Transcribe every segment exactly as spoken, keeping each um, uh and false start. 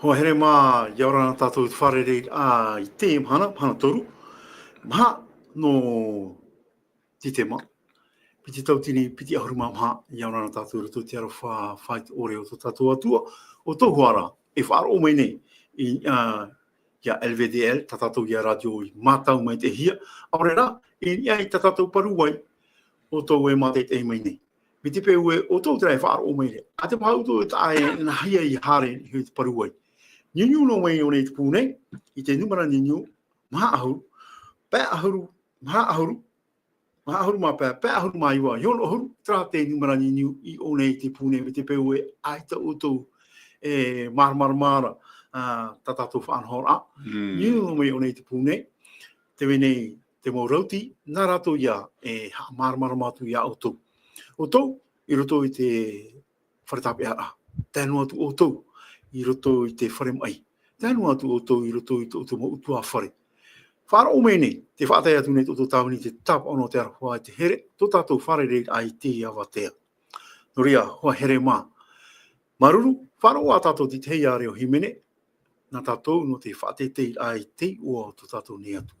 Hoa here mā, ʻia ora na tātou i te fārereiraʻa i teie mahana, mahana toru. Maha nō Tītema. Piti tauatini, piti ʻahuru mā maha, ʻia ora na tātou i roto i te aroha faʻaitoito o tō tātou Atua, ʻo tō Hara, e faʻaroʻo mai nei, i, ā, ʻia L V D L, tā tātou ïa rātio i mātau maitaʻihia, ʻaore rā, i niʻa i tā tātou parau ai, ʻo tō e mātaʻitaʻi mai nei. Mai te peu ē, ʻo tō terā e faʻaroʻo mai nei. ʻA te maha ʻoutou e taʻa e nāhea i haere i te parau ai. Niuniu noa mai ʻō nei te pū nei, i te nūmera niuniu, maha ʻahuru, pae ʻahuru, maha ʻahuru, maha ʻahuru mā pae, pae ʻahuru mā iva, e ono ʻahuru, terā te nūmera niuniu i ʻō nei te pū nei, mai te peu ē, ʻaita ʻoutou e māramarama ra, ā, tā tātou faʻanahoraʻa. Mm. Niuniu noa mai ʻō nei te pū nei, tē vai nei te mau rauti, nā rātou ïa e haʻamāramarama atu iā ʻoutou. ʻOutou, i roto i te fare tāpeʻaraʻa. Tae noa atu ʻoutou, i roto i te fare maʻi. Tae noa atu ʻoutou, i roto i tō ʻoutou mau ʻutuāfare. Faʻaroʻo mai nei, tē faʻatae atu nei tō ʻoutou tāvini i te tāpaʻo nō te aroha i te here, tō tātou fārereiraʻa i teie avatea. Nō reira, hoa here mā. Māuruuru, faʻaroʻo ā tātou i te tahi ā reo hīmene, nā tātou nō te faʻateiteiraʻa i te iʻoa o tō tātou nei Atua.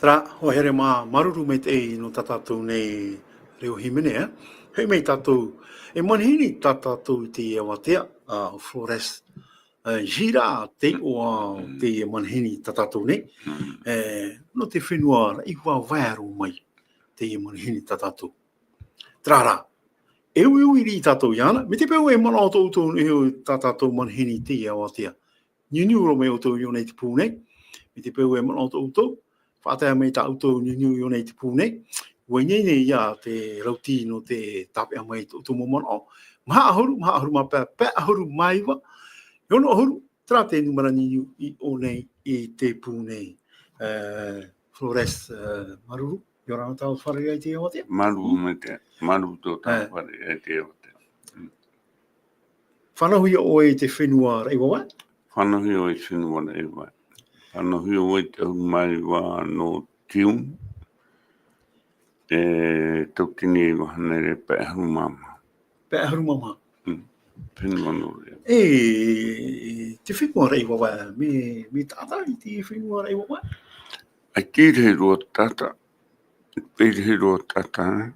Terā, hoa here mā, māuruuru maitaʻi nō tā tātou nei reo hīmene, ē. Hoʻi mai tātou, e manihini tā tātou i teie avatea, ā, Flores, ā, Gira, te iʻoa o Mm. teie manihini tā tātou nei. Mm. Ē, nō te fenua Raʻiātea mai. teie manihini tā tātou. Terā rā, e uiui riʻi tātou iāna, mai te peu e manaʻo tō ʻoutou i niʻa i tā tātou manihini i teie awatea. Niuniu roa mai ʻoutou i ʻō nei te pū nei, mai te peu e manaʻo tō ʻoutou, faʻatae mai tā ʻoutou niuniu i ʻō nei te pū nei, ʻua ineine ia te rauti nō te tāpeʻa mai tō ʻoutou mau manaʻo. Maha ʻahuru, maha ʻahuru mā pae, pae ʻahuru mā iva, e ono ʻahuru, terā te nūmera niuniu i ʻō nei i te pū nei. E, Flores, e, Maruru, ʻia ora na tātou fārerei i teie awatea. Māuruuru maitaʻi, māuruuru tō tātou fārerei i teie awatea. Mm. Fānauhia ʻoe i te fenua Raʻiwaewae? Fānauhia ʻoe i te fenua Raʻiwaewae. Fānauhia ʻoe i te ʻahuru mā iva nō Tiune. E tauatini e iva hānere pae ʻahuru mā maha. Pae ʻahuru mā maha. Mm. Fenua nō Raʻiwaewae. E, te fenua Raʻiwaewae, mea, mea taʻata i te fenua Raʻiwaewae? ʻAita e rahi roa taʻata, e rahi roa taʻata,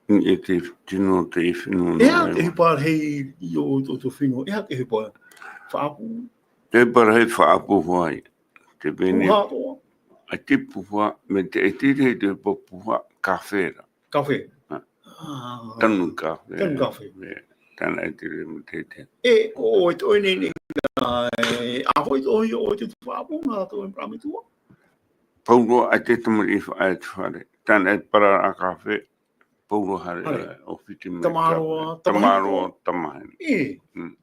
e te tino te fenua nō Raʻiwaewae. E aha te ʻohipa rahi i ʻō, ʻo tō fenua, e aha te ʻohipa faʻaʻapu? Te ʻohipa rahi faʻaʻapu hoʻi, te pene. Puha atoʻa? ʻAita e puha, mai te, ʻaita e rahi te ʻohipa puha, kāfē rā. Kāfē. Ah. Ah. Tanu kāfē. Tanu kāfē. E, tāna e te reira matahiti. E, ʻo, ʻo, e tō ʻoe nei, nei, e, ʻaita e hoʻi ʻoe i te faʻaʻapu, nā tō ʻoe parau metua? Pauroa, ʻaita e tamariʻi i faʻaea i te fare. Tāna e parau ra kāfē, pauroa haere, haere. E, ʻo Whiti mai. Tamaroa, tamaroa, tamahine. Tamahine. E. Mm.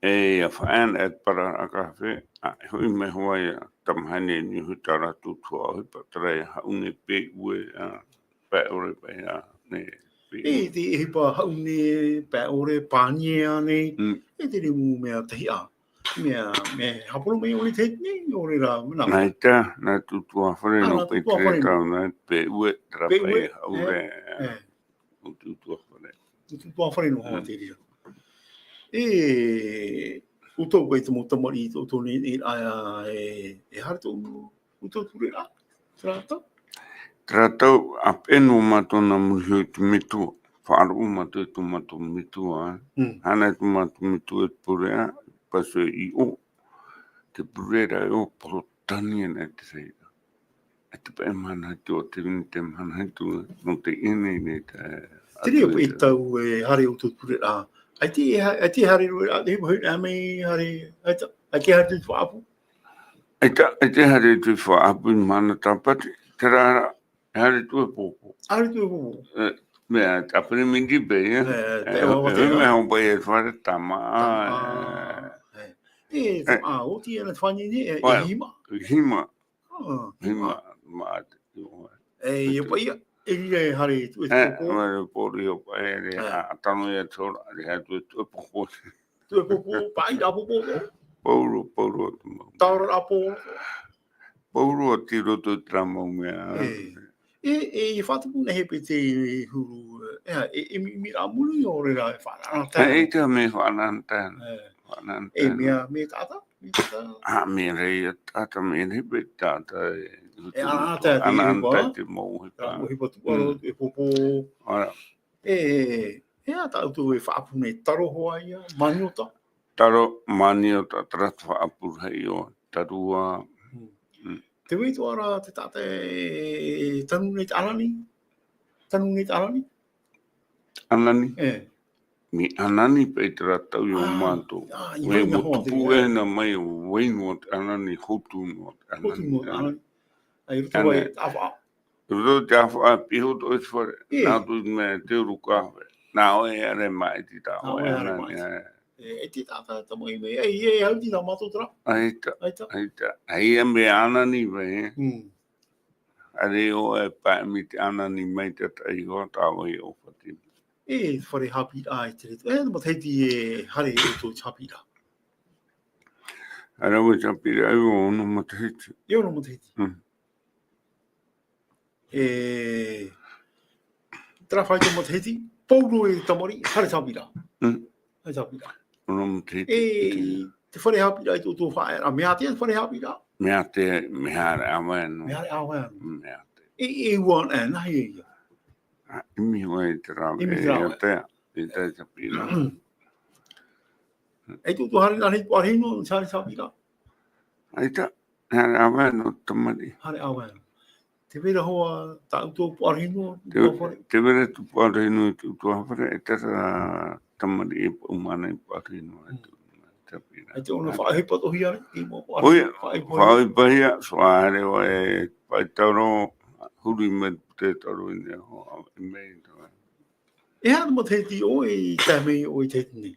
E, ʻia faʻaea e te parau ra kāfē, ʻa, e hoʻi mai hoʻi ia tamahine i niʻa i tā rātou tuhaʻa ʻohipa, terā ia haʻune, pēʻue, ā, pae ʻore, pae ʻā, nē, pēʻue. E, te ʻohipa haʻune, pae ʻore, pānie ānei, mm, e te mau mea tahi ā. Mea, mea hāporo mai ʻō nei te, nei, ʻo reira, mea nā. Nā ʻaita, nā tū tuafare, ā, nō nā tū tuafare. Peteretau, nā pēʻue, terā pēʻue, pae haʻure, e, e. ʻO tū tuafare. ʻO tū tuafare noa, mm, te reira. E, ʻoutou paʻi te mau tamariʻi, tō, tō nei, e, ā, e, e haere tō, ʻoutou ture rā, terā tau? Terā tau, ʻa peʻe noa mātou nā muri iho i te metua, faʻaroʻo mātou i tō mātou metua, ā. Mm. Hānai tō mātou metua i te pure, ā, pāhono i ʻō, te pure ra i ʻō, poro tani ana i te reira. E te pae mahana hitu, te miniti mahana hitu, nō te ineine te, te reira paʻi te tau e haere ʻoutou ture rā. ʻAita e ha-, ʻaita e haere roa, e, e, e, mai haere, ʻaita, ʻaita e haere atu i te faʻaʻapu? ʻAita, ʻaita e haere atu i te faʻaʻapu i mahana tāpati, terā rā, e haere atu e pōpō. Haere atu e pōpō. E, mea, te après-midi paʻi, e. E, e, e, e, mea hoʻi paʻi e fare tama, tama, e. E, e, tama, ʻoti ana te fānau nei, e, e hima. Hima. Ah, hima, hima. Mā te, e, ia paʻi ia, e riro e haere atu e, e, pōpō. Mā te pōpō, e, e, e, ā, tano ia te hora, e, atu e, e pōpō. Atu e pōpō, paʻi rā pōpō, nō? Pauroa, pauroa te mau. Taura rā pōpō. Pauroa tei roto i terā mau mea. E, e, e, e faʻatupu nei paʻi te huru, e, e, e, mi, mi rā muri ʻo reira e faʻanahoraʻa. E, e te mea faʻanahoraʻa. E. Faʻanahoraʻa. E, mea, mea taʻata? Mea taʻata. Ā, mea rahi ia taʻata, mea rahi paʻi taʻata, e, e, anaʻanatae te ʻohipa. Anaʻanatae te mau ʻohipa. Rā mau ʻohipa tuʻaro, mm, e pōpō. ʻOia. E, e, e, ā, tā ʻoutou e faʻaʻapu nei, taro hoʻi ia, maniota. Taro, maniota, terā te faʻaʻapu rahi ʻo tarua. Mm. Mm. Tē vai atoʻa ra te taʻata e, e, e tanu nei te ʻanani? Tanu nei te ʻanani? ʻAnani? E. Mea ʻanani paʻi terā tau i ʻō mātou. Ā, ā, i vai noa te, e, tupu e na mai, vai noa te ʻanani, hotu noa te ʻanani. Hotu noa te ʻanani. ʻAita i roto i te ʻāfaʻa. I roto i te ʻāfaʻa, piha atu i te fare. E. Nā ʻoutou i te mea te uru kāfē. Nā ʻoe e ʻere maʻiti tā ʻoe e ʻanani, e. E, e te taʻata, tamaʻi mai. E, e, e, hau tī nā mātou terā. ʻAita, ʻaita. ʻAita. ʻAita e mea ʻanani mai, e. Mm. ʻAre ʻoe e paʻi mai te ʻanani mai te taʻata iho, tā ʻoe e ʻōfati. E, fare haʻapiʻiraʻa i te reira. E, matahiti e haere ʻoutou i te haʻapiʻiraʻa? ʻAre ʻoe i te haʻapiʻiraʻa, e ono matahiti. E ono matahiti. Mm. E, terā faʻaitoito matahiti, pauroa e tamariʻi, haere haʻapiʻiraʻa. Mm. Haere haʻapiʻiraʻa. Ono matahiti. E, te fare haʻapiʻiraʻa i tō, tō faʻaea, mea ātea te fare haʻapiʻiraʻa? Mea ātea, mea haere ʻāvae noa. Mea haere ʻāvae noa. Mea ātea. E, e ua anaʻe, nāhea ia? Ā, ʻimi hoʻi te rāveʻa, ʻimi te rāveʻa. E ātea, e ātea te haʻapiʻiraʻa. E tō, tō haere, haere, haere noa, haere haʻapiʻiraʻa? ʻAita, haere ʻāvae noa te tamariʻi. Haere ʻāvae noa. Te vera hoa, tā ʻoutou puʻarahi noa, Te, puʻa fare. Te vera tū puʻarahi noa i tū, tū fare, e terā tamariʻi e paʻuma ana i puʻarahi noa i tū, te pira. ʻAita ʻōna faʻaʻohipa atoʻa ra, i mua puʻarahi, ʻOia, faʻaʻohipa. Faʻaʻohipahia, so ʻaore ʻoe, faʻaʻitauro, huri mai te tauro i nei hoa, e mea i tō. E aha te matahiti ʻoe i tae mai ʻoe i Tahiti nei?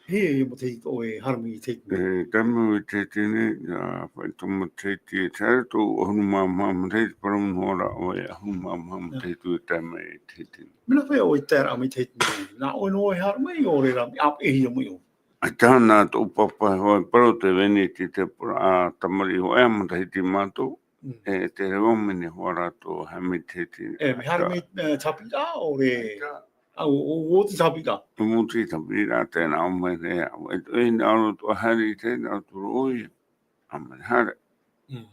E aha te matahiti ʻoe i haere mai i Tahiti nei? E, tae mai ʻoe i Tahiti nei, ʻia, fāito matahiti, e tae atu ʻahuru mā maha matahiti, parau noa ra ʻoe, ʻahuru mā maha matahiti e tae mai i Tahiti nei. Mea nā hea ʻoe i tae ra mai i Tahiti nei? Nā ʻoe noa e haere mai, ʻaore rā, mea ʻāpeʻehia mai ʻoe? ʻAita nā tōʻu pāpaʻi hoʻi, parau te veni i te, te pura, ā, tamariʻi hoʻi, ā, matahiti mātou, Mm. e, te reva mai nei hoʻi rātou, haere mai i Tahiti nei. E, mea haere mai, e, tāpīraʻa, ʻaore, ʻAita. ʻA, ʻo, ʻo, ʻo te tāpīraʻa. ʻO te tāpīraʻa, tē nā ʻō mai nei, ʻa, e, e, nā ʻō atu, ʻa haere i te, nā ʻō atu ra ʻoia, ʻa, mea haere. Mm.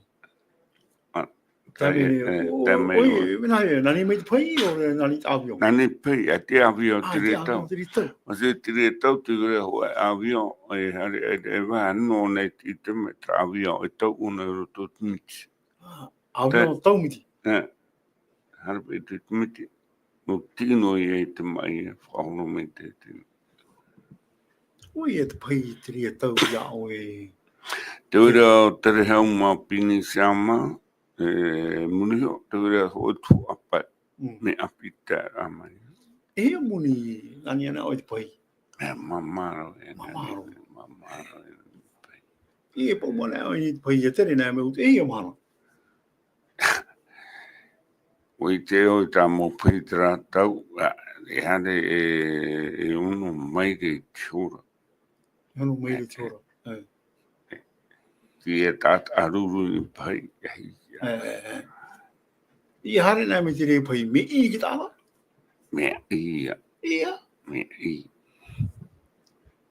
ʻA, Tae mai, tae, e, ʻo, tae mai ʻoe, ʻoe. Mea nā hea, nā niʻa mai te pahi, ʻaore nā niʻa i te ʻāvio? Nā niʻa i te pahi, ʻaita e ʻāvio, ʻAita e ʻāvio, te reira tau. Te reira tau. ʻAita e reira tau, te reira hoʻi ʻāvio, e haere, e, e vaha noa nei i te mea te ʻāvio, e tau ʻōna i roto i te miti. Ā, ʻāvio Te- tau miti? E, haere paʻi i te miti. Nō tino ia i te maʻi, e faʻahoro mai te tino. ʻOia te pahi te reira tau iā ʻoe. Te reira ʻo Terehau mā Pinisiama, e, Muriho, te reira hoʻi tū ʻāpae, Mm. mea ʻāpī te taeraʻa mai. E aha moni, ani ana ʻoe te pahi? E, māmā roa, e, Māmā roa. Māmā roa, e, pahi. E paʻuma ana ʻoe i te pahi, e tere nā mea ʻute, e aha mahana? ʻUa ʻite au i tā mau pahi terā tau, ā, e haere e, e ono maere i te hora. E ono maere i te hora, e. Te taʻata ʻāruru i pahi, e, e, e. ʻIa haere nā mea te reira pahi, mea ʻī ki tāna? Mea ʻī ia. ʻIa. Mea ʻī.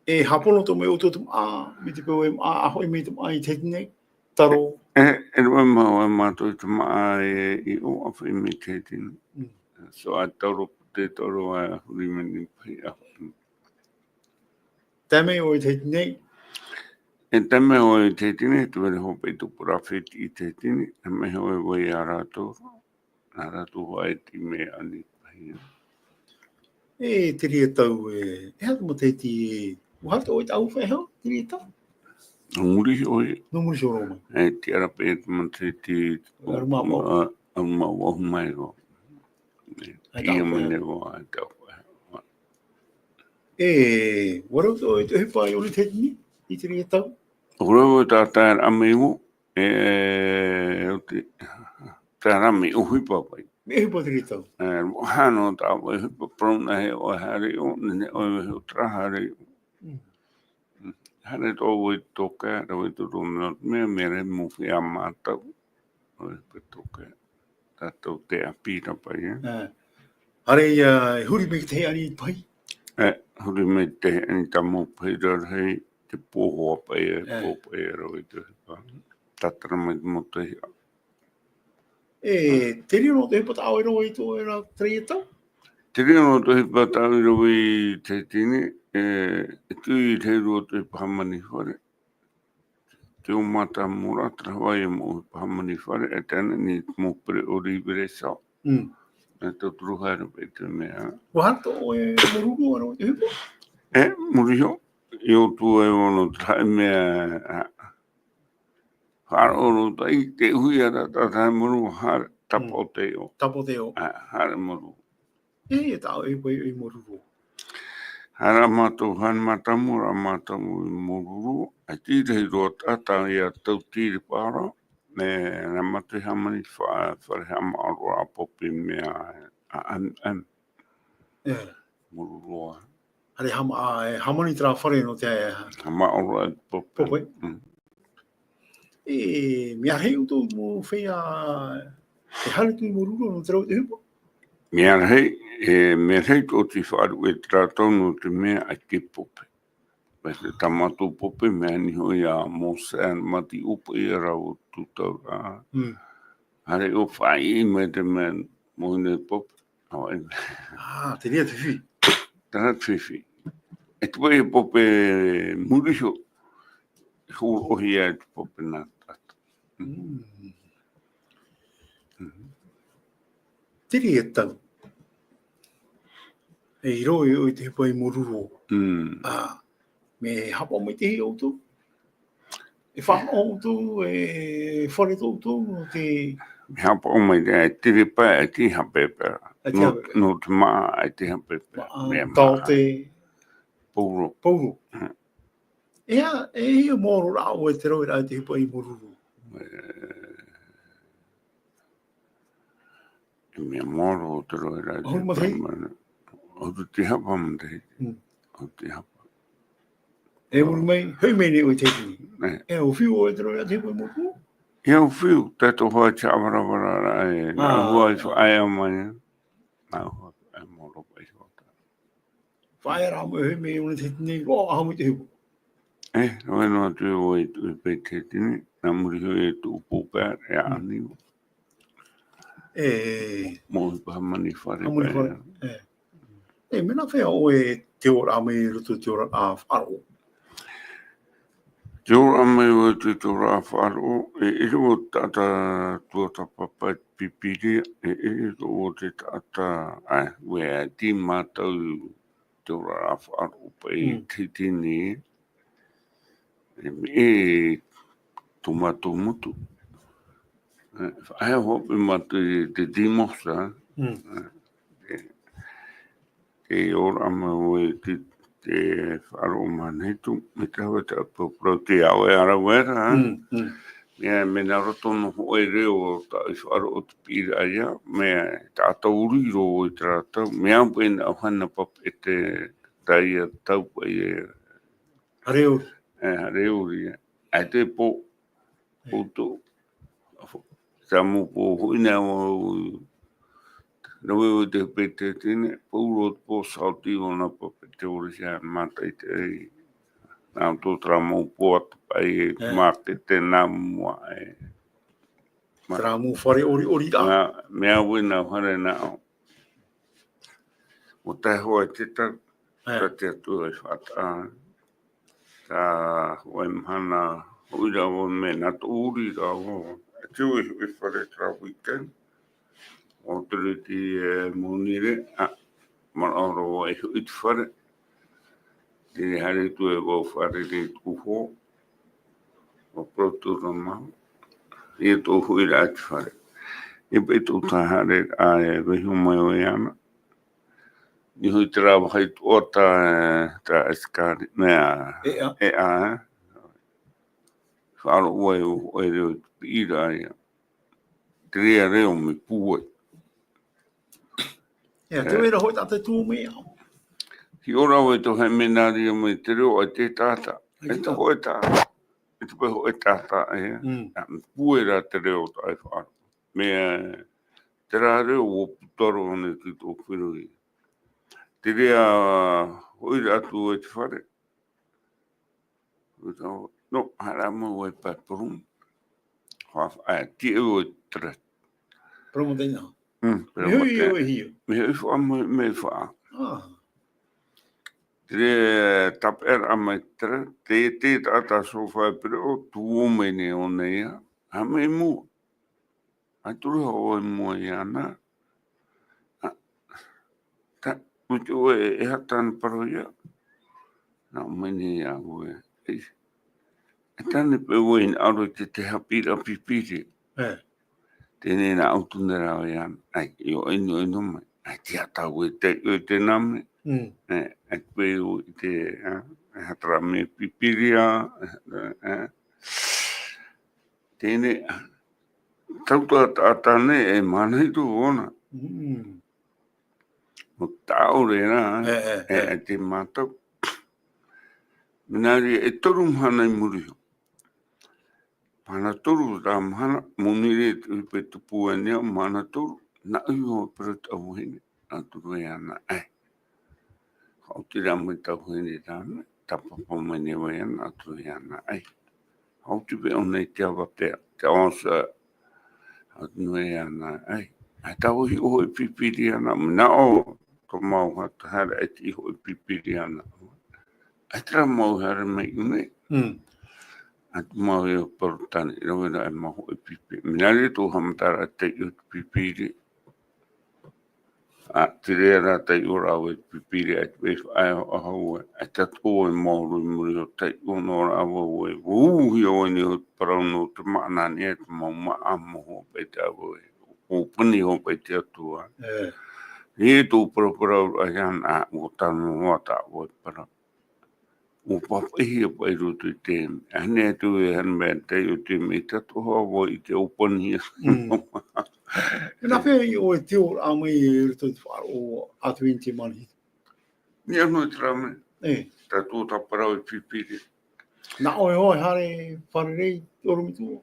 E hāpono atoʻa mai ʻoutou te māʻa, mai te peu e māʻa, ʻa hoʻi mai te māʻa i Tahiti nei, taro. E, e rave mau, e mātou i te māʻa e, i ʻō, ʻa hoʻi mai i Tahiti nei. Mm. So, ʻa tauro, te tauro, ʻa huri mai nei pahi, ʻa hoʻi. Tae mai ʻoe i Tahiti nei? E tae mai ʻoe i Tahiti nei, te vai ra hoʻi paʻi tō parau fētiʻi i Tahiti nei, e mea hoʻi e vai iā rātou. Nā rātou hoʻi te mea ani pahi. E, te reira tau, e, e aha te matahiti, ʻua haere atoʻa ʻoe i tāʻu faʻehau, te reira tau? Nō Muriho ʻoia. Nō Muriho roa mai. E, tiʻa ra paʻi te matahiti, ʻahuru mā vaʻu. ʻA, ʻahuru mā vaʻu mai roa. E, ʻAita ʻia ʻāpī. Mai nei roa, ʻaita ʻāpī. E, ʻua rave atoʻa ʻoe i te ʻohipa i ʻō nei i Tahiti nei, i te reira tau? ʻUa rave atoʻa i te taeraʻa mai ʻō. E, ʻo te, taeraʻa mai ʻohipa paʻi. Mea ʻohipa te reira tau. E, hānau tā ʻoe ʻohipa, parau nā hea ʻoe haere i ʻō, nehenehe ʻoe e vaiiho terā haere i ʻō. Mm. Mm. Haere atoʻa vau i te tōkae, rave atoʻa vau i te mea, mea rahi mau feiā mātau. ʻOe, paʻi tōkae. Tātou te ʻāpī ra paʻi, e. E. Haere ia, e huri mai ki te hea ani i te pahi. E, huri mai te hea ani tā mau pahi rarahi, te pōhoa paʻi, e, E. pō paʻi, e rave i te ʻohipa. Tātara mai te mau tahi. E, te reira noa te ʻohipa tā ʻoe i rave i tō ʻoe ra te reira tau? Te reira noa te ʻohipa tā ʻoe i rave i Tahiti nei, e, e tuʻu i te reira noa te ʻohipa hāmani fare. Te ʻō mātāmua ra, terā hoʻi mau ʻohipa hāmani fare, e tae nei te mau pereʻoʻo Libre Sale. Mm. E tauturu haere paʻi te mea. ʻUa haere atoʻa ʻoe i Mururu, ʻa rave i te ʻohipa? E, Muriho, i ʻō atu e ono te haʻi mea, ā, Faʻaroʻo roa i te uhi a tā, tā, tā Mururu, haere, Mm. tapaʻo te ʻō. Tapaʻo te ʻō. Ā, haere Mururu. E, e tā ʻoe i, i, i Mururu. Haere mātou, haere mātāmua ra mātou i Mururu, e tītahi roa tā, tā ia tau tīri paʻi ra, e, nā mātou hāmani fa-, fare haʻamaʻa roa a Pope mea, a, a, a, E. Mururu. Haere hāma-, ā, e, hāmani terā fare nō te, Haʻamaʻa roa e Pope. Pope. Mm. E, mea rahi ʻoutou mau feiā, e haere atu i Mururu nō te rave i te ʻohipa? Mea rahi, e, mea rahi tō te faʻaruʻe i terā tau nō te mea ʻaita e Pope. Mai te tā mātou Pope, mea ani hoʻi iā Mose, mati upa ia rau tū tau, ā. Mm. Haere ʻo faʻaʻī mai te mea, mō hine Pope. Ā, e. Ā, terā te fifi. Terā te fifi. E te paʻi Pope Muriho, hōroʻahia e te Pope nā tātou. Mm. Mm. Te reira tau. E riro ʻoe i te ʻohipa i Mōrūroa. Mm. Ā, mea haʻapaʻo maitaʻi ʻoutou. E fānaʻo ʻoutou, e fare ʻoutou, te Mea haʻapaʻo maitaʻi, e tere paʻi, e te hape paʻi. E te Nō, hape. Nō te māʻa, e te hape paʻi. Māʻa, Mea māʻa. Taote. Pauro. Pauro. Mm. E aha, e hia maoro ra ʻoe te rave ra i te ʻohipa i Mōrūroa. E, e mea maoro te rave ra i te ʻohipa i Mōrūroa. ʻAhuru mā tahi. ʻAhuru te hape mā tahi. Mm. ʻAhuru te hape. E muri mai, hoʻi mai nei ʻoe i te ʻohipa. E. E ʻua fiu ʻoe te rave ra i te ʻohipa i Mōrūroa? ʻIa ʻua fiu, tae atoʻa hoʻi te haʻavaravara ra e, nā Ā. ʻua i faʻaea mai. Nā ʻua i faʻaea maoro paʻi i te vata. Faʻaea ra mai hoʻi mai ʻōna te ʻohipa nei, roa, aha mai te ʻohipa. E, rave noa atu ʻoe i te ʻohipa i te ʻohipa nei, nā muri hoʻi e tuʻu pō paʻi, e Mm. ʻāniu. E. Mau ʻohipa hāmani fare Hāmani paʻi. fare, e. E, mea nā fea ʻoe te ora mai i roto i te oraraʻa faʻaroʻo? Te ora mai ʻoe i te oraraʻa faʻaroʻo, e ʻere ʻoe taʻata tuatāpapa i te pīpīria, e ʻere ʻoe te taʻata, ʻae, ʻua tīmata i te oraraʻa faʻaroʻo paʻi Mm. te tini, e, e tō mātou motu. E, faʻaea hoʻi mātou i te dīmosa. Mm. E, e, te ora mai ʻoe i te, te faʻaroʻo Manaitu, mai te hau e te ʻāpōpō, te ao e ara vera, Mm, mm. Mea, mea nā roto noa hoʻi reo tā i faʻaroʻo te piʻiraʻa ia, mea taʻata ʻōrero i terā tau, mea au paʻi nā ʻoe hana pape e te taia tau paʻi e Hareuri. E, hareuri, e. ʻAe te pō, E. pō tō. Sa mau pō hoʻi nā au, rave ʻoe i te pete tine, pō roa te pō, sa oti ʻōna pape te ʻore sia mātaʻitaʻi. Nā tō terā mau pō atu paʻi, E. mātete nā mua, e. Ma- Terā mau fare ʻoriʻori ra. Mea, mea au e nā fare nā au. ʻUa tae hoʻi te tau, E. tā te Atua i faʻataʻa. Tā hoʻi mahana, hoʻi ra vau mea nā tō ʻōrero ra vau. E te ʻoe, ʻoe fare terā weekend. ʻUa tere te, e, Monirē, ā, manaʻo roa vau e hoʻi te fare. Te haere atu e vau fare i te uho. ʻUa parau atu ra mau. ʻIa tō hoʻi ra te fare. E paʻi tō tā haere, ā, e vaiiho mai ʻoe iāna. I hoʻi terā vāhi tuʻa tā, tā ʻesikari, mea, E ʻā. e ʻā, e. Faʻaroʻo ai ʻoe reo i te piʻiraʻa ia. Te reira reo mea pūai. Ia, te E. reira hoʻi tātou tū mea. Hiʻo ra vau i tō hēmēnāria mai te reo a te taʻata. E E te te taʻata. hōʻē taʻata. E te paʻi hōʻē taʻata, e. Mm. Ā, mea pūai rā te reo tā e faʻaroʻo. Mea, terā reo ʻua puta roa nei ki tō whiro ia. Te reira hoʻi ra atu e te fare. Nō, haere mau e pae purū. Hua, e, tiʻa ʻoe i te tere. Purū mō teie nei. Mm, purū Mea mō hui te- ʻoe hia. Mea hui faʻa, mea, mea faʻa. Ā. Te reira tāpeʻaraʻa mai te tere, te, te taʻata sō fai pere o tū o mai nei ʻōna ia, haere mai i mua. ʻAi turu hoʻi i mua iāna. Ā, tā, mai te ʻoe, e aha tāna parau ia? Nā ʻō mai nei iāʻu ē. Ei. E tāna paʻi ʻoe i hinaʻaro i te, te haʻapiʻiraʻa pīpīria. E. Teie nei nā ʻō atu nei rā vau iāna. ʻAi, ʻio, ʻino, ʻino mai. ʻAi, tiʻa tāua e te, ʻoe te nā mea. Mm. E, e paʻi ʻoe i te, ā, e aha terā mea pīpīria, e, e, Teie nei, tauturu taʻata nei e Manaitu ʻōna. Mm. Mau taʻata ʻore rā, E, e, e, e. e te mātou. Mea nā reira e toru mahana i muri iho. Mahana toru, terā mahana, Monirē i te ʻohipa i tupu ai nei, mahana toru, nā ʻoe e parau i taua vahine, nā ʻō atu ra vau iāna, ʻae. Haʻaoti rā mai taua vahine, tāna, tāpapa mai nei vau iāna, nā ʻō atu ra vau iāna, ʻae. Haʻaoti paʻi ʻōna i te avatea, te avatea. Haʻaoti ra vau iāna, ʻae. ʻAe, tāua i hiʻo hoʻi pīpīria na, mea nā ʻō, tō mau haʻa-, haere ʻaita i hiʻo hoʻi pīpīria na. ʻAita rā mau haere mai i ʻō nei. Mm. ʻAita mau e parau tāne, i rave ra e mau hoʻi pīpī. Mea nā reira tō haʻamataraʻa i te hiʻo hoʻi pīpīria. ʻĀ, te reira rā taiʻo rāua i te pipiri, ʻaita e faʻaea hoʻi au ē, ʻaita atoʻa e maoro i muri iho, taiʻo noa rāua ē, ʻua ʻuhi ʻoe nei hoʻi te parau nō te maʻana nei, te mau māʻa mau hopeʻa te ʻāvae, ʻua pani hopeʻa te Atua. E. E tō paraparau ra iāna, ʻua tano noa tāua e parau. ʻUa papaʻihia paʻi i roto i te, ʻahani atu e hana mea taiʻo te mea, ʻaita atoʻa hoʻi i te ʻōpani. Mm. E nā hea ʻoe e tiʻa mai i roto i te faʻaroʻo atu i te Manihini? Ia noa te rā mea. E. Tātou tā parau i pipiri. Nā ʻoe hoʻi e haere fārerei i ʻorometua?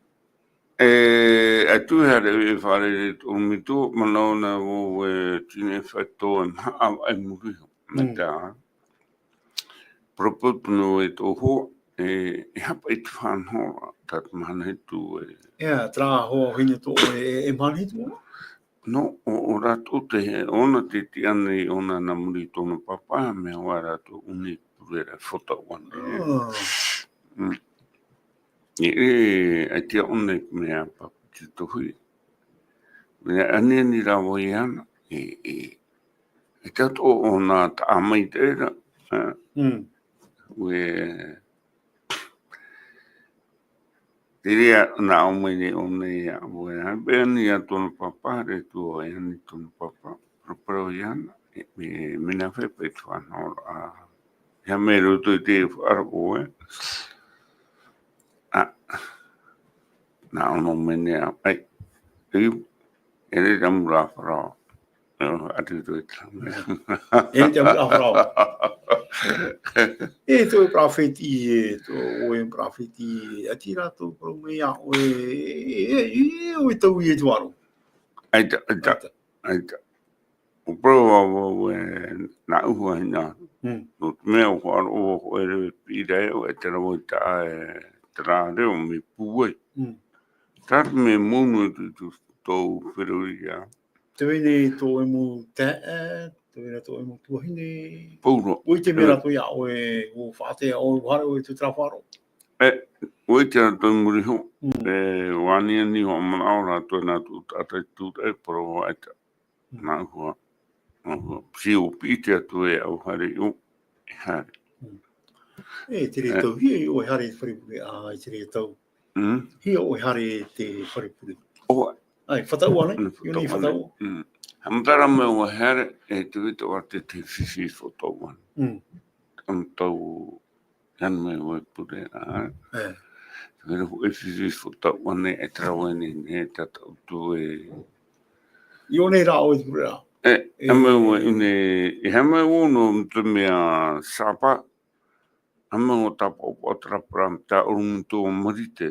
E, ʻaita e haere e fārerei i ʻorometua, manaʻo na vau e tino e faʻaea tō e maha ʻāvaʻe i muri iho. Mm. Mea tā. Paraparau tonu e tō hoa, e, e haʻapaʻo i te faʻanahoraʻa, tā te mahana hitu e. Ia, terā hoa hine tō e, e, e mahana hitu? Nō, ʻo, ʻo rātou te, ʻōna te tiʻa nei, ʻōna nā muri i tōna pāpā, mea hoʻi rātou ʻōna i pure ra fotau ʻana. Ah. Mm. E, e, ʻaita ʻōna i mea pāpā te tohi. Mea aniani rāua iāna, e, e, ʻaita atoʻa ʻōna taʻa mai te reira, ā. Mm. ʻUa, te reira nā ʻō mai nei ʻōna iā ʻoe, ā, e ani ia tōna pāpā, haere atu ʻoe e ani tōna pāpā, paraparau iāna, e, e, mea nā hea paʻi te faʻanahoraʻa, ā, e aha mai roto i te faʻaroʻo ē. Ā, nā ʻōna mai nei ā, ʻai, e, e rere ʻamuraʻa parau. E, ʻaita e rere ʻamuraʻa parau. E tō e parofita, e tō ʻoe parofita, ʻaita rātou parau mai iā ʻoe, e, e, e, ʻoe tau i e tuaro. ʻAita, ʻaita, ʻaita. ʻAita. ʻUa parau vau ē, nā ʻuhu a hina. Mm. Nō te mea ʻua faʻaroʻo vau hōʻē reo e piʻi ra e, ʻo e te reo i taʻa e, terā reo mea pūai. Mm. Terā te mea mau nō tō, tō, tō feruri ā. Te vai nei tō ʻoe mau taeaʻe, te vai nei tō ʻoe mau tuahine. Pauroa. ʻUa ʻite mai rātou iā ʻoe, ʻua faʻaʻite ʻoe, ʻua haere ʻoe i te faʻaroʻo. E, ʻua ʻite rātou i muri iho. Mm. E, ʻua aniani hoʻi manaʻo rātou nā tō taʻata i tū taʻe, parau ā ʻaita. Mm. Nā ʻuhu ā, nā ʻuhu ā. Tei ʻō piʻi te Atua e au haere iho, e haere. Mm. E, te reira tau, hia ʻoe e haere i te fare pure, ā, i te reira tau. Mm. Hia ʻoe e haere i te fare pure. ʻOe. ʻAe, fataʻu ānei, mm, i ʻō nei fataʻu ānei. Fataʻu. Mm. Haʻamataraʻa mai ʻoe e haere, e te vai atoʻa te, te fifi fataʻu ānei. Mm. Haʻamatau Hana mai ʻoe pure, ā. E. Te mea hōʻē fifi fataʻu ānei e terā vau nei, nei, tā tātou e. I ʻō nei rā ʻoe te pure, ā. E, e. Haʻamau ʻoe, nei, e haʻamau ʻoe nō te mea sāpā. Haʻamau ʻoe tāpaʻopaʻo terā parau, tā ʻorometua Marite.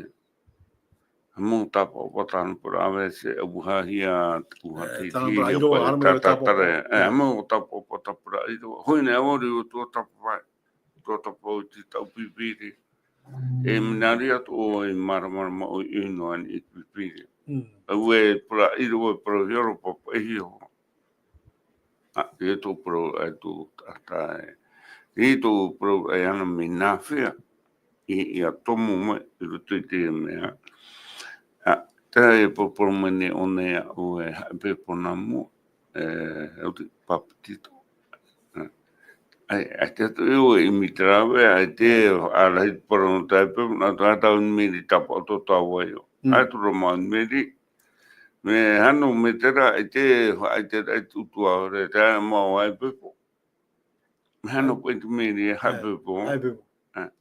Haʻamau ʻoe tāpaʻopaʻo tāna parau, ʻāvae se ʻauhahia, ʻauhahia, e, tāna parau ʻīrava, tā, haʻamau tā, ʻoe tāpaʻopaʻo. E, haʻamau ʻoe tāpaʻopaʻo tā parau ʻīrava. Hoi nei, ʻaore ʻo tō tāpaʻo. Tō tāpaʻo i te taʻu pipiri. E mea nā reira atoʻa e māramarama ʻoe i ʻō noa i te pipiri. Mm. Auē, parau ʻīrava, parau hiero, papaʻihia hoʻi. Ā, e tō parau, e tō taʻata e. E tō parau, e ana mea nā hea. I, ia tomo mai, i roto i te mea. Ā, tā e parau mai nei ʻōna iā ʻoe, haʻapeʻapeʻa nā mua. E, ʻo te papetito. ʻAe, ʻaita atoʻa e ʻimi terā vea, ʻaita e ʻārahi te parau nō te haʻapeʻapeʻa, nā te haʻatau meri tāpaʻo tō tāua iho. Mm. ʻAe, tura mau meri. Mea hano mea terā, ʻaita e, ʻaita e, ʻaita utuāfare, terā mau haʻapeʻapeʻa. Mea hano paʻi te meri, e haʻapeʻapeʻa. Haʻapeʻapeʻa. ʻAe.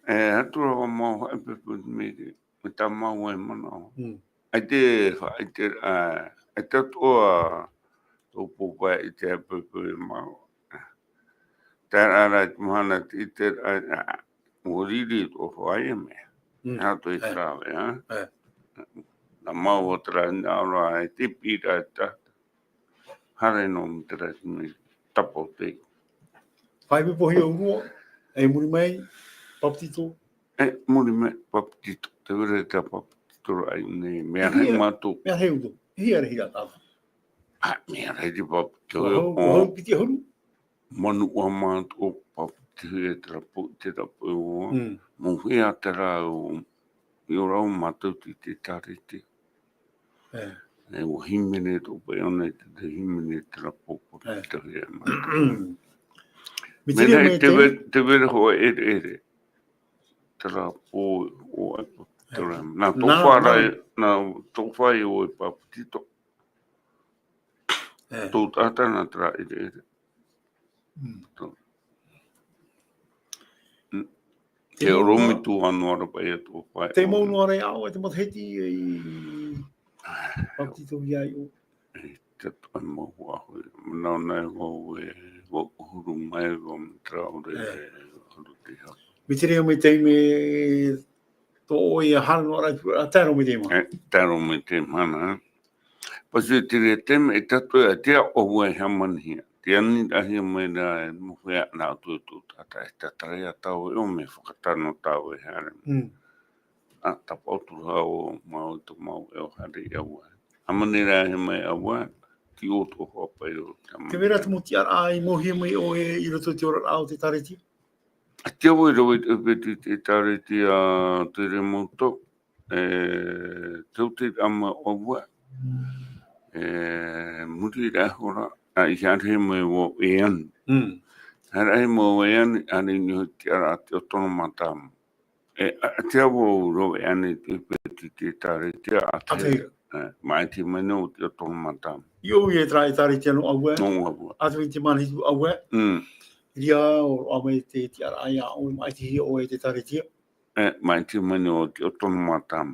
E, ʻaita rā mau haʻapeʻapeʻa te meri, mea tā mau e manaʻo. Mm. ʻAita, ʻaita, ā, ʻaita atoʻa tō pōpā i te haʻapeʻapeʻa mau. Terā rā te mahana te, te, ā, ā, ʻua riri tō hoʻi ia mea. Mm. Nā tō i te rave, ā? Ē. Nā mau o terā, nā ora, e te pira, e te Haere noa mai terā i te mea, tāpaʻo te. Haʻapeʻapeʻa ʻōrua, e muri mai, papetito. E muri mai, papetito. Te vera e te papetito ra ai nei, mea rahi mātou. Mea rahi ʻōrua. Hia rahi rā tātou. Ā, mea rahi te papetito. ʻUa hau, ʻua hau piti ʻahuru. Manuʻa mātou, papetito e te rapu, te rapu ʻōrua. Mm. Mau hea terā ʻo, i ʻō ra ʻo mātou te, te tārete. Ē. E ua hīmene tō pae ʻona i te, te hīmene te rapo ko te tahi e mai. Mea te reo mai te, te vera hoa ʻereʻere. Te rapo o ai po te reo. Nā tō whārai, nā tō whai o e pāputito. Tō tātana te rā ʻereʻere. Te oromi tū anō ara pae tō whai. Te mau noa rai ʻaʻo e te matahiti i pāputito i ai o. Te toʻa mau hoa hui. Manaʻo nei vau e vau ʻuhuru mai vau me te rā ʻore e ʻuhuru te hau. Me te reo me te me tō ʻoe ia hara noa rai a taro me te mana. Taro me te mana. Pasi te rea te me e tato e te a o vau e hamanihia. Te ani rahi mai rā e mo whea nā atu e tō tāta e tatara ia tau e o me whakatano tau e hara. A tapa o tū hau mau i tō mau e o hara i aua. Hamanihia rahi mai aua ki o tō hoa pai o te hamanihia. Te vera te mo tiara ai mo hia mai o e i roto te ora rā o te taretia. A te aua i rau i te upeti te taretia te re mau tau. E tau te ama o vua e muri ra hora a i hare mai o e an hare mai o e an a ni ni te ara te otono mata e a te avo ro e ani te pe ti te tare te a te mai te mai no te otono mata i o e tra e tare te no a vua no a vua a te mai te mani tu a vua ria o a mai te te ara ai a o mai te o e te tare te E, mai te mani o te otono mata.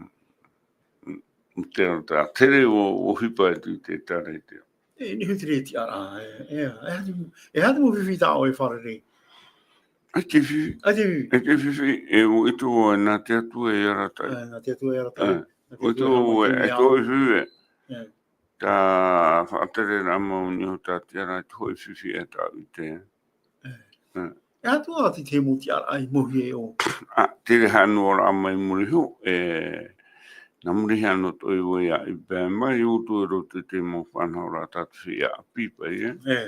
Te ata, tere o, o hipa e te, te tare te. E, ni huti re ti ara, e, e, e hatu, e hatu mo fifi ta o e fare re. E te fifi. E te fifi. E te fifi, e o ito o e na te atu e ara tai. E, na te atu e ara tai. E, o ito o e, e to e fifi e. E. Ta fatere ra mau ni o ta te ara te hoi fifi e ta ute. E. E. E atu a te te mo te ara ai mo hie o. A, te re hano ra mai muri ho, e, na muri hano to i wai a i pe mai o tu ro te te mo fana ora ta te fia a pipa, e. E.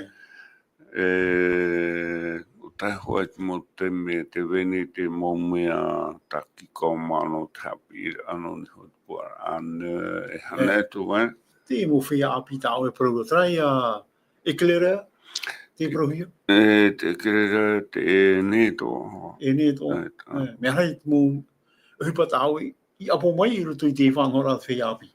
E, o tai hoa te mo te me te veni te mo mea ta ki ko mano te hapi ano ni ho te pua ano, e hana e tu, e. Te mo fia a pita o e pro trai a, E kelera, te parauhia? E, te kelera, te, e neto. E neto. E, ta. E, mea hai mo, hipa tāu i, i apo mai i roto i te whānau rā te whea api.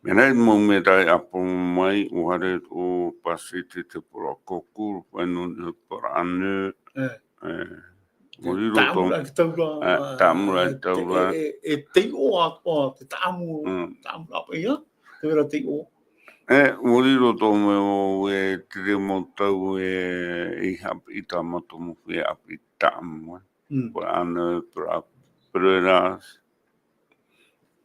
Mea hai mo mea tai apo mai, o hare o pasi te te pora koku, whenu ni pora anu. E. E. Mo riro tō. Tāmura ki taura. E, tāmura ki taura. E, e, e tei o a, o te tāmu, tāmura apa ia, te vera tei o. E, mo riro tō me o e te reo mau tau e, i hapi i tā mātou mo whea api tāmu, e. Pora ana, pora, pora rā.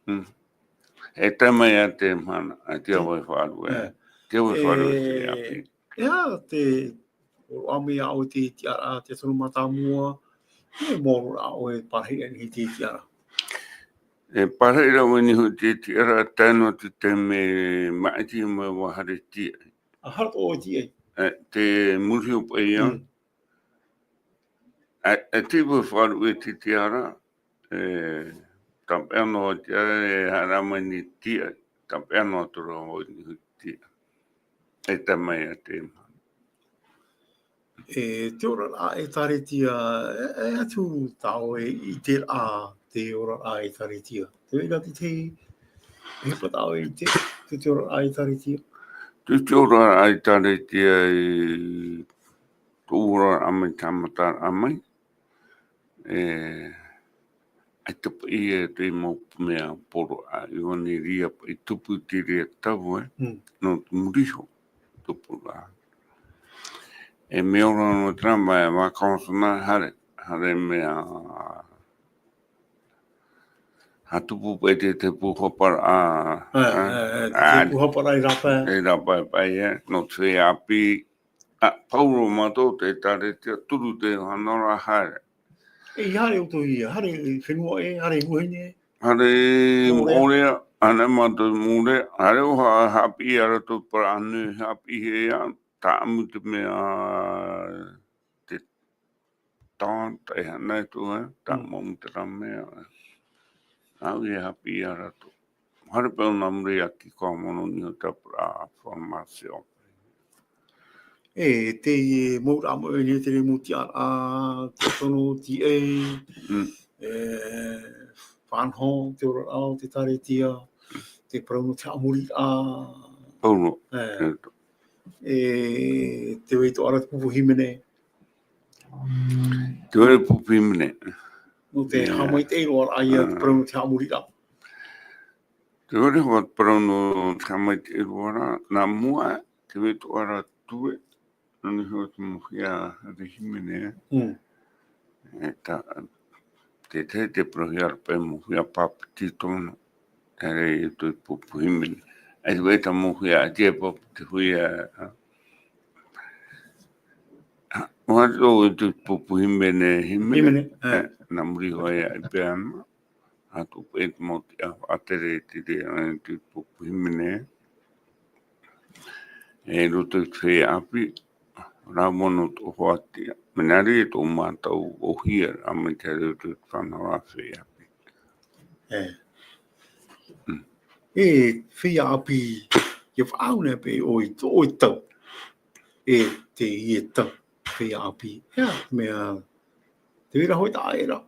E tae mai a te mana, a te awa e wharu, e. Te awa e wharu, e te api. E, a te, o ami a o te tiara, te tono matamua, e moro a o e parahira ni te tiara. E parahira o ni ho te tiara, tae no te te me maiti me wahare ti. A hara o ti ai. E te muri o pai a. E, e te iwa wharu e te tiara, e, tape ano te tiara, e hara mai ni tia, tape ano atu ra o ni tia. E te mai a te ma. E te ora rā e tare tia, e, e atu tau e i te rā te ora rā e tare tia. Te wera te te, e pa tau e te, te te ora rā e tare tia. Te te ora rā e tare tia e Tō ora a mai, tāmata a mai. E, ai te pai e te mau mea poro a, i wane ria pai tupu te ria tau, e. No te muriho, tupu rā. E mea ora no te rā mai, e vā kaosana, hare, hare mea, ha tupu pai te, te pūhapara, a, e, e, e, te pūhapara i rāpae. I rāpae pai, e, no te api, A, pauro mātou te tare te turu te hana ora haere. E haere o tō ia, haere whenua e, haere huahine. Haere mōrea, ana mātou mōrea, haere o ha, hapi ara tō para anu, hapi he a, tā amu te mea, te tā, tā e hana e tō, tā mau te rā mea. Au e hapi ara tō. Haere paʻi ʻōna muri iā Kiko Mono, niho tāpura formation. E, teie mau rā, mau, e, niho te reira mau tiʻaraʻa, te tono, T A, Mm. e, faʻanaho, te oraraʻa o te ʻĒkālesia, te parau nō te haʻamoriraʻa. Parau nō. E. E, te vai atoʻa ra te pupu hīmene. Te vai pupu hīmene. Nō te Ia. haʻamaitaʻi roa ra ia te Ah. parau nō te haʻamoriraʻa. Te vai atoʻa ra te parau nō te haʻamaitaʻi roa ra, nā mua, te vai atoʻa ra ture, nō niho te mau hia haere hīmene. Mm. E tā, te, te, te parauhia ra paʻi mau hia pāpeti tōna. Haere i te pupu hīmene. ʻAita paʻi te mau hia, ʻaita e pāpeti te hia, a. A, ʻua tō i te pupu hīmene, hīmene. Hīmene, e. E, nā muri iho ā i peana. A tō paʻi te mau tiʻa faʻatere te te, e, te pupu hīmene. E roto i te feiā ʻāpī, rā mono tō hoatia. Mea nā reira tō mātou ʻōhie, a mai te roto i te fānauraʻa feiā ʻāpī. E. Mm. E, feiā ʻāpī, ʻia faʻaau nei paʻi ʻoe, tō ʻoe tau. E, teie tau, feiā ʻāpī. Ea, mea, te vai ra hoʻi tā ʻoe ra.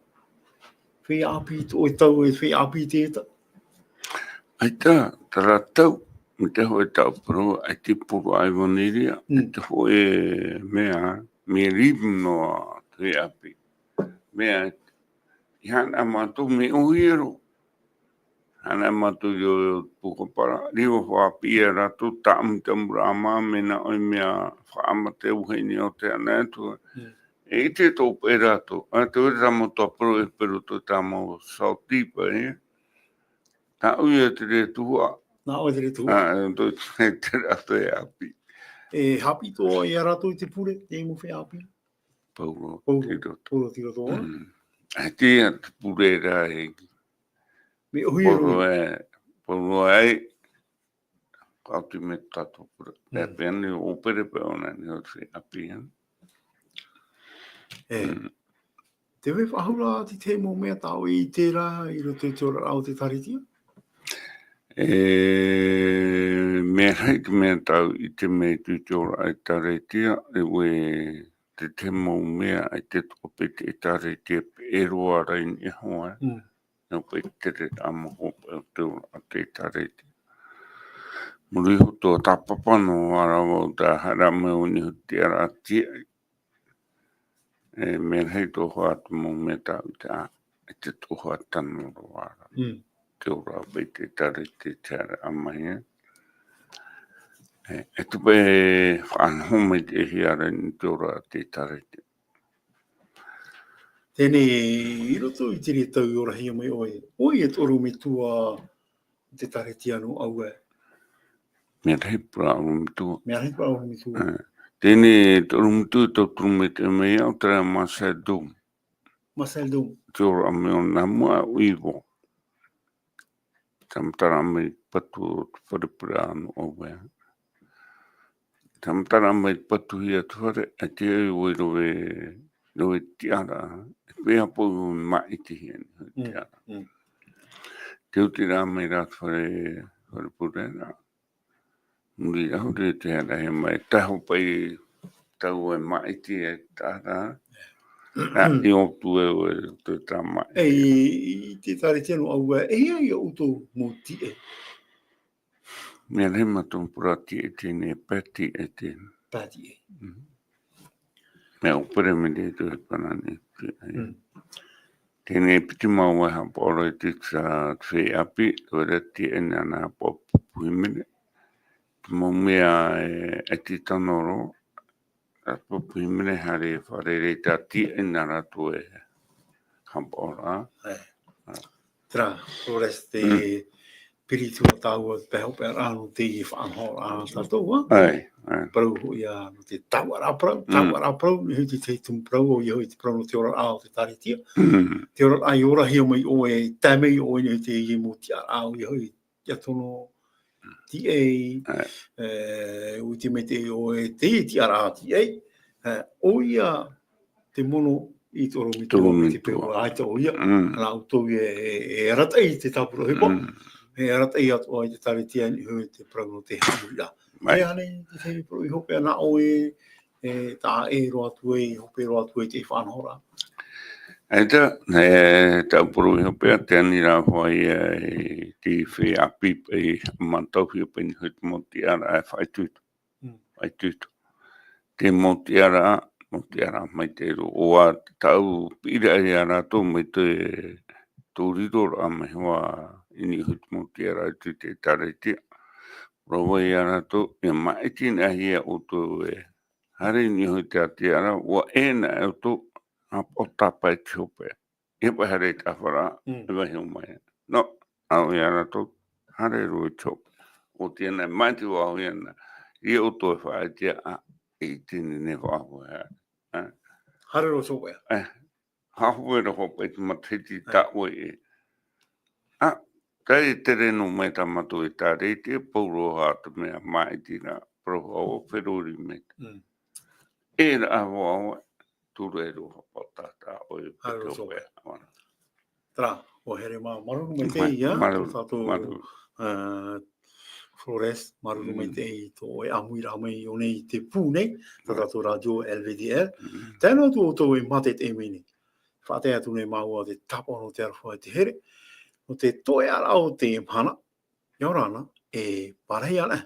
Feiā ʻāpī, tō ʻoe tau, e feiā ʻāpī teie tau. ʻAita, terā tau, mai te hōʻē tāʻu parau, ʻaita e poro ʻāivaneria, Mm. ʻaita hōʻē mea, mea rhythm noa te feiā ʻāpī. Mea, i haʻana mātou mea ʻōhie roa. Haʻana mātou i ʻō puka para, riva faʻapiʻi ia rātou, tāʻamu te ʻamuraʻa mā, mea nā ʻoe mea faʻamate uhaini o te ana atu. Mm. E ʻite tō paʻi rātou, a te vai ra mau tō parau e pē roto tā mau saotipa, e. Tāʻu ia te reira tuhaʻa. Nā ʻoe te reira tuhaʻa. A, e, tō te, te reira feiā ʻāpī. E haʻapiʻi atoʻa ia rātou i te pure, te mau feiā ʻāpī. Pauroa, Pauroa, tei roto. Pauroa, tei roto, a? Mm. E te ia te pure ra e. Mea ʻōhie roa. Pauroa e, pauroa e. Ka oti mai tātou pure. Mm. E pēnei ʻo pere paʻi ʻōna niho te feiā ʻāpī, a. E. Mm. Te vai faʻahou ra te tahi mau mea tā ʻoe i ʻite ra i roto i te oraraʻa o te ʻĒkālesia? E, mea rahi te mea tāʻu i ʻite mai i te oraraʻa ʻĒkālesia, e ʻua te tahi mau mea ʻaita e toʻo paʻi te ʻĒkālesia e peʻe roa ra i niʻa iho, e. Mm. Nō paʻi te tere ʻa mau hopeʻa o te oraraʻa o te ʻĒkālesia. Muri iho tō tāpapa noa ra vau tā haere mai ʻō niho te tiʻaraʻa tiaʻi. E, mea rahi tō hoʻi atu mau mea tāʻu i ʻite, ʻaita tō hoʻi tano roa ra. Mm. Te oraraʻa paʻi te ʻĒkālesia te haere mai, e. E, e tō paʻi faʻanaho mai te hia ra i te oraraʻa te ʻĒkālesia. Teie nei, i roto i te reira tau i orahia mai ʻoe, ʻoia te ʻorometua o te ʻĒkālesia nō ʻAua. Mea rahi parau ʻorometua. Mea rahi parau ʻorometua. E, teie nei te ʻorometua i tauturu maitaʻi mai au, terā Marcel Dom. Marcel Dom. Te oraraʻa mai ʻōna nā mua ʻo Ivo. Tāmataraʻa mai patu o te fare pure nō ʻAua. Tāmataraʻa mai patuhia te fare, ʻaita e ʻua rave, rave tiʻaraʻa. E pēhea paʻi ʻua māʻitihia nei hoʻi Mm, tiʻaraʻa. Mm. Te oti rā mai rā te fare, fare pure ra. Muri iho ra te haerehia mai, tahi paʻi tau e māʻiti e tāna. Nā, i ʻō atu e ʻoe, te tā māʻiti. E, i, i te ʻĒkālesia nō ʻAua, e hia ia ʻoutou mau tiʻe? Mea rahi mātou parau tiʻe teie, pae tiʻe teie. Pae tiʻe. Mhm. Mea ʻōpere mai te hepana nei, te, Mm. Teie nei piti mau vāhi haʻapaʻo roa i te, te feiā ʻāpī, ʻaore rā tiʻa e nā, nā pupu hīmene. Te mau mea e, e tītau noa roa, ā, pupu hīmene haere e fārerei i tā tiʻa e nā rātou e haʻapaʻo ra. Ē. Ā. Terā, ʻaore rā te Mm. piritu a tāua, te pae hopeʻa ra nō te faʻanahoraʻa a tātou, ā? ʻAe, ʻae. Parau hoʻi ā, nō te tahuʻaraʻa parau, Mm. tahuʻaraʻa parau, nō te tahi tumu parau, ʻoia hoʻi te parau nō te oraraʻa o te ʻĒkālesia. Mm. Te oraraʻa i orahia mai ʻoe, tae mai ʻoe nei te mau tiʻaraʻa, ʻoia hoʻi, tiʻa tono, tiʻa, ʻAe. e, ʻua ʻite mai te ʻoe, te tiʻaraʻa tiʻa, e, ʻoia te mono i te ʻorometua, Te ʻorometua. Te peu ʻaita ʻoia. Mm. Nā ʻoutou e, e, e arataʻi i te tāpura ʻohipa. Mm. E arataʻi atu ai te Ēkālesia i niʻa i te parau nō te haʻamori ra. Mai. E aha nei te poroʻi hopeʻa nā ʻoe, e, tā ʻoe e roaʻa atu ai, hopeʻa roaʻa atu ai te faʻanahoraʻa? ʻAita, e, taʻu poroʻi hopeʻa, te ani ra hoʻi, e, te feiā ʻāpī, e, mātauhia paʻi i niʻa i te mau tiʻaraʻa e faʻaitoito. Mm. Faʻaitoito. Te mau tiʻaraʻa, mau tiʻaraʻa maitaʻi roa. ʻO taʻu piʻiraʻa ia rātou mai te, tō riroraʻa mai hoʻi i niʻa i te mau tiʻaraʻa i te Ēkālesia. Parau ia rātou, e maʻiti na hia ʻoutou e haere i niʻa i te tiʻaraʻa, ʻua ʻē na ʻoutou, a, ʻo tāpae te hopeʻa. E paʻi haere i te ʻāfara, Mm. e vaiiho mai. Nō, ʻaore ia rātou, haere roa i te hopeʻa. ʻO te ana, maʻiti vau ia na. Ia ʻoutou e faʻaʻite, a, e ʻite nei e faʻahope, a. Haere roa i te hopeʻa. E, haʻahope roa hopeʻa i te matahiti E. tā ʻoe e. A, tae tere noa mai tā mātou Ēkālesia, pauroa te mea maʻiti ra, parau hoʻi, feruri mai. Mm. E rā, a, vau, tū roa e roa, haʻapaʻo tātou e Haere roa i te hopeʻa. Terā, ʻua here mā, māuruuru maitaʻi, Ma-, ia, māuruuru, tō tātou, māuruuru. ā, Flores, māuruuru Mm. maitaʻi i tō ʻoe ʻāmuiraʻa mai i ʻō nei i te pū nei, tā Right. tātou rātio L V D L. Mm. Tae noa atu ʻoutou e mātaʻitaʻi mai nei. Faʻatae atu nei māua te tāpaʻo nō te aroha e te here, nō te toeʻaraʻa o te mahana, ʻia ora na, e pārahi ana,